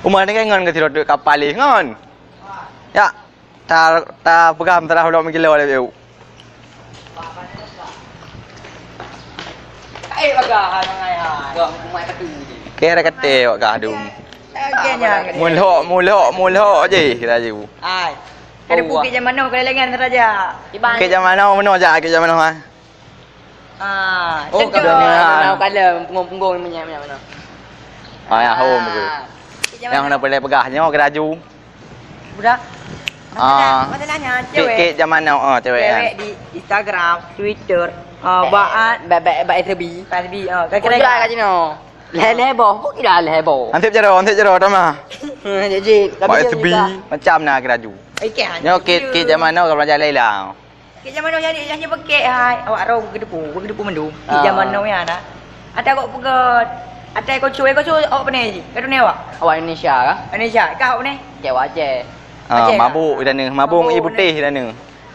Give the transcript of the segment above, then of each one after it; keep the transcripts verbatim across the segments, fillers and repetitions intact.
Uma ni kan ngon keu sidroe teuk kapal lé ngon. Ya. Ta, ta peugah meusalah ulok meukilo lé biu. Kae bagah hai mangai hai. Gah umai patu. Kira kete wak gah dum. Oke nya. Mulhok, mulhok, mulhok je laju. Ai. Ada bukit zaman now kalau lengan raja. Bukit zaman now meunoe jak, bukit zaman now ha. Ah, oh, cedok. Kalau kala punggong-punggong minyak-minyak mana? Ah, ya, home ke? Yang nak boleh peugah nyoe ke laju. Budak. Ah. Masalahnya, masalahnya cewek. Kek zaman now, ah, cewek. Cewek kan? Di Instagram, Twitter, ah, bak, bak, bak, bak F B. Bak F B, ah. Kira-kira kat sini. Leh-leh boh, kok tidak leh boh? Ansip jero, ansip jero, tama. Jadi, tapi bak F B, macam na ke laju. Nyoe kek, kek zaman now kalau jalan lah. Kek zaman now nyan, nyan, nyan bekek hai. Awak rhom geudepu, geudepu mandum. Kek zaman now nyan na. Atai kok peugah, atai kok cuy, kok cuy, awak pane jih? Ka dunia awak? Awak Indonesia kah? Indonesia, kah awak pane? Cek awak Aceh. Ah, Aceh kah? Mabuk di sana, mabuk, mabuk ié putéh di sana.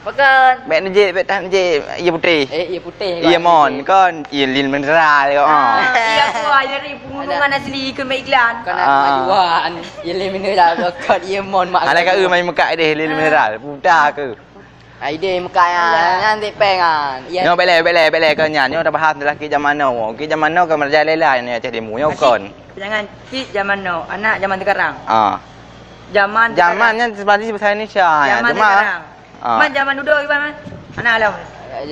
Bukan. Bèk neujek, bèk that neujek ié putéh. Eh, ié putéh. Ié mon, kon ié lin mineral kok. Ah, iya, aku aja dari pegunungan asli ke iklan. Kan kemajuan. Ié lin mineral kok, kon ié mon mak. Alah ka eu mai meukat deh lin mineral. Buta ke? Ai deh meukat nyan, nyan tik pèng nyan. Iya. Nyoe bèk lé, bèk lé, bèk lé keu nyan. Nyoe tabahas masalah kek zaman now. Kek zaman now ka meurajalela nyoe Aceh Timu. Nyoe kon. Jangan kek zaman now, anak zaman sekarang. Ah. Zaman sekarang. Zaman nyan sebenarnya bahasa Indonesia. Zaman sekarang. Ah. Man zaman dudoe kiban man? Anak lom.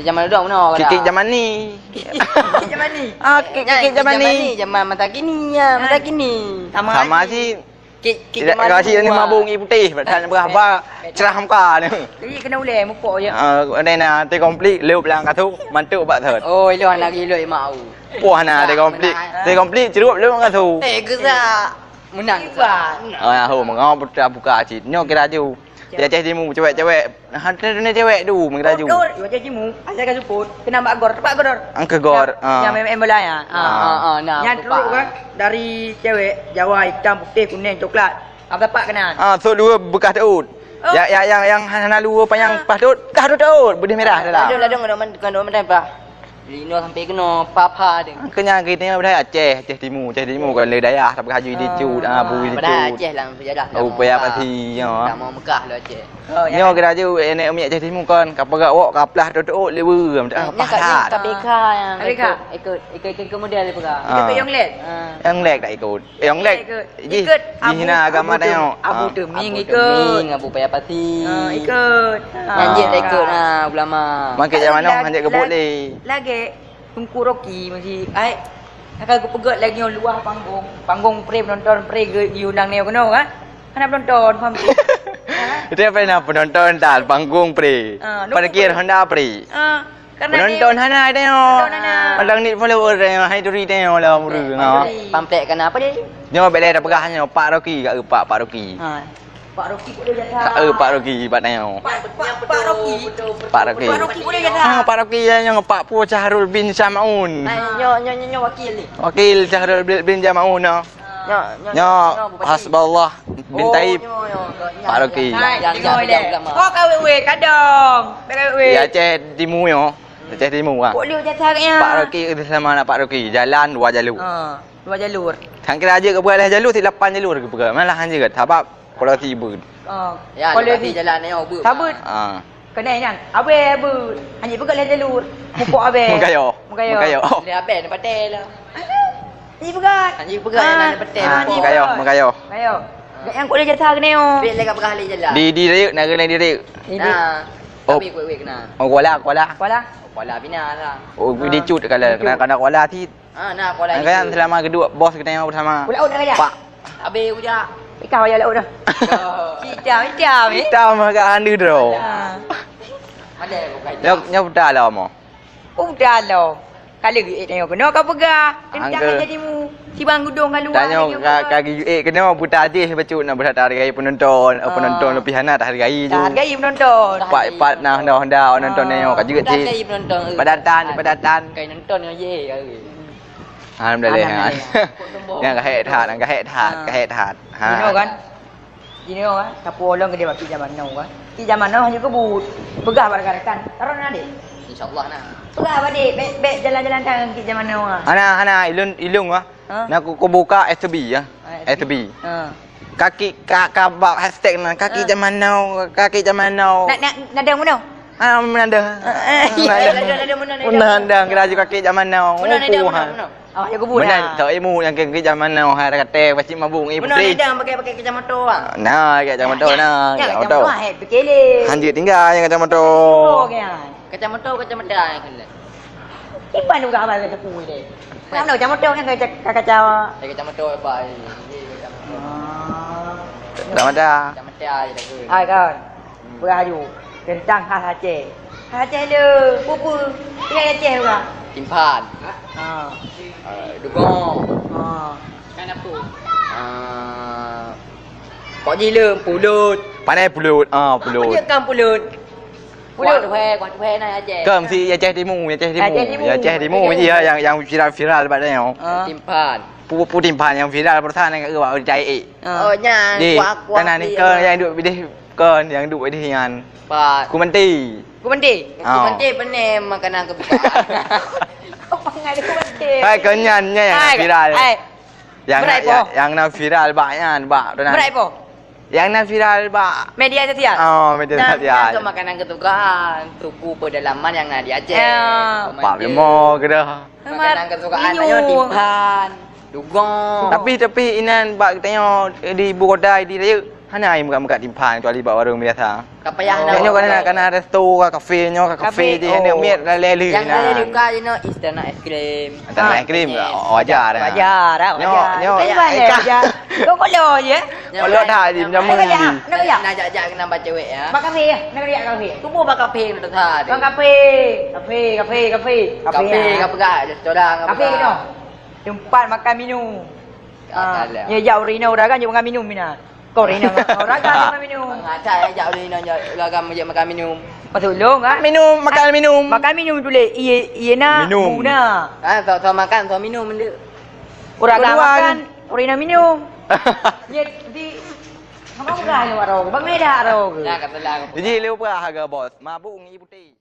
Zaman dudoe meunoe. Kek zaman ni. Kek zaman ni. Ah, kek zaman ni. Zaman masa kini ya, masa kini. Sama sih. Kek, kek zaman dulu. Tidak kasih ni mabung ié putéh, padahal beurah ba cerah muka ni. Jadi kena ulèe mupok je. Ah, ada na teuh konflik leup lam kasu, mantuk bak thot. Oh, ilo anak ilo mak au. Wah, na teuh konflik. Teuh konflik cerup leup lam kasu. Eh, geusa. Menang geusa. Oh, ya, ho, mengawa buka cit. Nyoe kira ju. Di Aceh Timu cewek-cewek. Nah, ada dunia cewek tu mengelaju. Oh, oh, Aceh Timu. Asai ka seupôt. Kena bak gor, tepat gor. Angka gor. Yang, yang main-main bola ya. Ah, ah, nah. Yang teruk kan dari cewek Jawa hitam, putih, kuning, coklat. Apa tepat kena? Ah, so dua bekas taut. Oh. Ya, ya, yang yang hana dua payang pas taut, kah taut, beudeh merah dalam. Ladong, ladong, ladong, ladong, ladong, ladong, ladong. Linoe sampai keunoe, pha-pha deh. Keu nyan keunoe padahai Aceh, Aceh Timu, Aceh Timu kon lé dayah, tapi haju di cut, ah, bu di cut. Padahai Aceh lah, sejarah. Oh, payah pasti, ya. Tak mau Mekah lah Aceh. Nyoe kira ju, eh, nek umi Aceh Timu kon, ka peugah wok, ka plah tutuk, lé beureum, ah, pah that. K P K yang ikut, ikut, ikut model dia peugah. Ikut Yong Lek. Yong Lek tak ikut. Eh, Yong Lek. Ikut. Jih, ikut jih hina agama tanyoe. Abu Teuming ikut. Abu Paya Pasi. Ah, ikut. Hanjeuet dah ikut, ha, ulama. Makai zaman noh, hanjeuet kebut lé. Lagèe Teungku Rocky masih, ai, akan kupeugöt lagèe nyoe luwah panggong. Panggong pre penonton pre ge-, geundang nyoe keunoe kan? Hana penonton, paham tak? Itu apa nak penonton tak? Panggong pre. Ah, parkir Honda pre. Ah. Penonton hana tengok. Penonton hana. Padang ni follower tengok, hai turi tengok lah murid. Pamflet kena apa dia? Nyoe bela dah peugah nyoe Pak Rocky, kat Pak, Pak Rocky. Ha. Pak Rocky kok dia jasa. Kat Pak Rocky, Pak tengok. Pak, Pak, Pak Rocky. Pak Rocky. Pak Rocky kok dia jasa. Ha, Pak Rocky ya, nyoe Pak Pu Syahrul bin Samaun. Nyoe, nyoe, nyoe, nyoe wakil ni. Wakil Syahrul bin, bin Samaun, no. Nyoe, nyoe, nyoe, nyoe, hasballah bin Taib. Oh, nyoe, nyoe, nyoe, Pak Rocky. Hai, yang, yang, yang, yang, yang. Oh, kawé-wé, kadang. Kawé-wé. Ya, Aceh Timu nyoe. Aceh Timu, ah. Kok lé jasa kat nyan? Pak Rocky, kita sama anak Pak Rocky. Jalan dua jalur. Ha, dua jalur. Sangkira aja ke buat lah jalur, si lapan jalur ke buat. Malah hanya ke, sabab polisi beuet. Oh, ya, polisi jalan ni, oh, beuet. Sabut. Ah. Kena nyan. Abeh beuet. Hanya peugah lah jalur. Mupok abeh. Mengkayo. Mengkayo. Mengkayo. Dia abeh ni patai lah. Hanya peugah. Hanya peugah, ah, yang ada patai. Ah, mupok. Mengkayo, mengkayo. Mengkayo. Gak yang kok lé jasa kena yo. Bek lé kat peugah lé jalan. Di, di rayek, nak kena di rayek. Nah. Oh. Tapi wek-wek kena. Oh, kuala, kuala. Kuala. Kuala bina lah. Oh, di cut kala, kena, kena kuala sit. Ah, nah, kuala. Angkaya selama kedua bos kita yang bersama. Kuala udah kaya. Pak. Habis udah. Ikah wayah laut dah. Hitam, hitam, eh. Hitam agak handu tu. Ah. Ada bukan. Nyo, nyo betul lah, Mo. Udah lo. Kali geuék tanyoe keunoe ka peugah, teuntang Aceh Timu. Sibang gudong ka luwa. Tanyoe ka, ka geuék keunoe buta jih bacut na buta hargai penonton, oh, penonton lebih hana tahargai ju. Tahargai penonton. Pat, pat nah honda-honda nonton tanyoe ka jeuet jih. Padatan, padatan. Kai nonton nyoe ye. Alhamdulillah. Alhamdulillah. Nyang ka hék that, nyang ka hék that, ka hék that. Ha. Inoe kan? Jinoe, ah, sapeue lom keudeh bak kik jaman now, kan? Kik jaman now hana keubuet. Peugah bak rakan-rakan. Taron na deh. Insyaallah na. Peugah bak deh, bèk, bèk jalan-jalan tangan kik jaman now, ah. Hana, hana, ilôn, ilôn, ah. Ha? Na ku, ku buka F B, ah. Ah, F B. F B. Ha. Kaki ka, ka bak hashtag na, kaki Ah. zaman now, kaki zaman now. Nak, nak, nadang meunoe? Ah, menadang. Ah, eh. Menadang. Nadang, nadang, nadang, nadang. Menadang, kira ju kaki zaman now. Meunoe nadang, Opo, meunoe, ha? Meunoe. Awak jaga budak. Meunoe, tak ilmu nyang kaki zaman now, hai, kata, pasti mabuk, eh, Meunoe putih. Nadang pakai, pakai kacamata, ah. Nah, kacamata, nah, kacamata. Kacamata, hai, pikir leh. Hanjeuet tinggai nyang kacamata. Oh, kan. Kacamata, kacamata, hai, kan. Iban juga abang kata pui deh. Kan kacamata kan kaca, kaca. Eh, kacamata, apa, eh, eh, kacamata. Ah. Kacamata. Kacamata, ya, tak apa. Hai, kan. Peurah aju teuntang khas Aceh. Khas Aceh le, peue-peue? Ingat Aceh peurah? Timphan. Ha. Eh, dugong. Ha. Kan apa? Ah, kok jileuem, pulut. Pandai pulut. Ah, pulut. Apa dia kan pulut? Pulut. Kuah tuhé, kuah tuhé na Aceh. Kan si Aceh Timu, Aceh Timu. Aceh Timu. Aceh Timu Aceh je Timu. Ya, yang, yang viral-viral bak nyoe. Ah. Timphan. Pu, pu timphan yang viral barusan yang kat bak Aceh. Ah. Oh, nyan. Di, kuah, kuah tanah ni dia. Kan yang duduk bideh Kon nyang duek deh nyan. Pat. Kumanti. Kumanti? Ah. Kumanti beuneh makanan kesukaan. Kau pangai kumanti. Hai, kon nyan, nyan nyang viral. Hai. Nyang na, nyang, nyang na viral bak nyan, bak tu na. Berai po? Nyang na viral bak media sosial. Oh, media sosial. Nyan, nyan ke makanan kesukaan, suku pedalaman nyang na di Aceh. Ya. Kumanti. Pak Bimo ke dah. Makanan kesukaan tanyoe timphan, dugong. Tapi, tapi inan bak tanyoe di ibu kota di rayeuk hana ai meukat-meukat timphan kecuali bak warong biasa. Ka payah na. Nyoe kana, kana resto ka kafe nyoe ka kafe je, oh. Aneuk miet lalée lheueh. Nyang lalée lheueh ka jinoe istana es krim. Istana es krim, wajar lah. Wajar lah, wajar. Nyoe, nyoe. Kok kolo je? Kolo dah di meunyoe di. Nak jak-jak keunan bak cewek ya. Bak kafe ya? Nak jak kafe? Tuboh bak kafe nak teuka. Bak kafe. Kafe, kafe, kafe. Kafe, kafe, kafe. Kafe keunoe. Tempat makan minum. Ah, ya, jak ureueng inong ureueng agam jeuet makan minum mina. Kau ureueng inong ureueng agam jeuet makan minum. Ngacak ya, jak ureueng inong ureueng agam jeuet makan minum. Patulong kan? Minum, makan minum. Makan minum tuléh. Iye, iye na, minum. Bu na. Ah, so, so makan, so minum. Ureueng agam makan, ureueng inong minum. Ye di, apa bukan ni waro? Bang Meda aro ke? Dah kata lah. Jadi lupa harga bos. Mabuk ngi putih.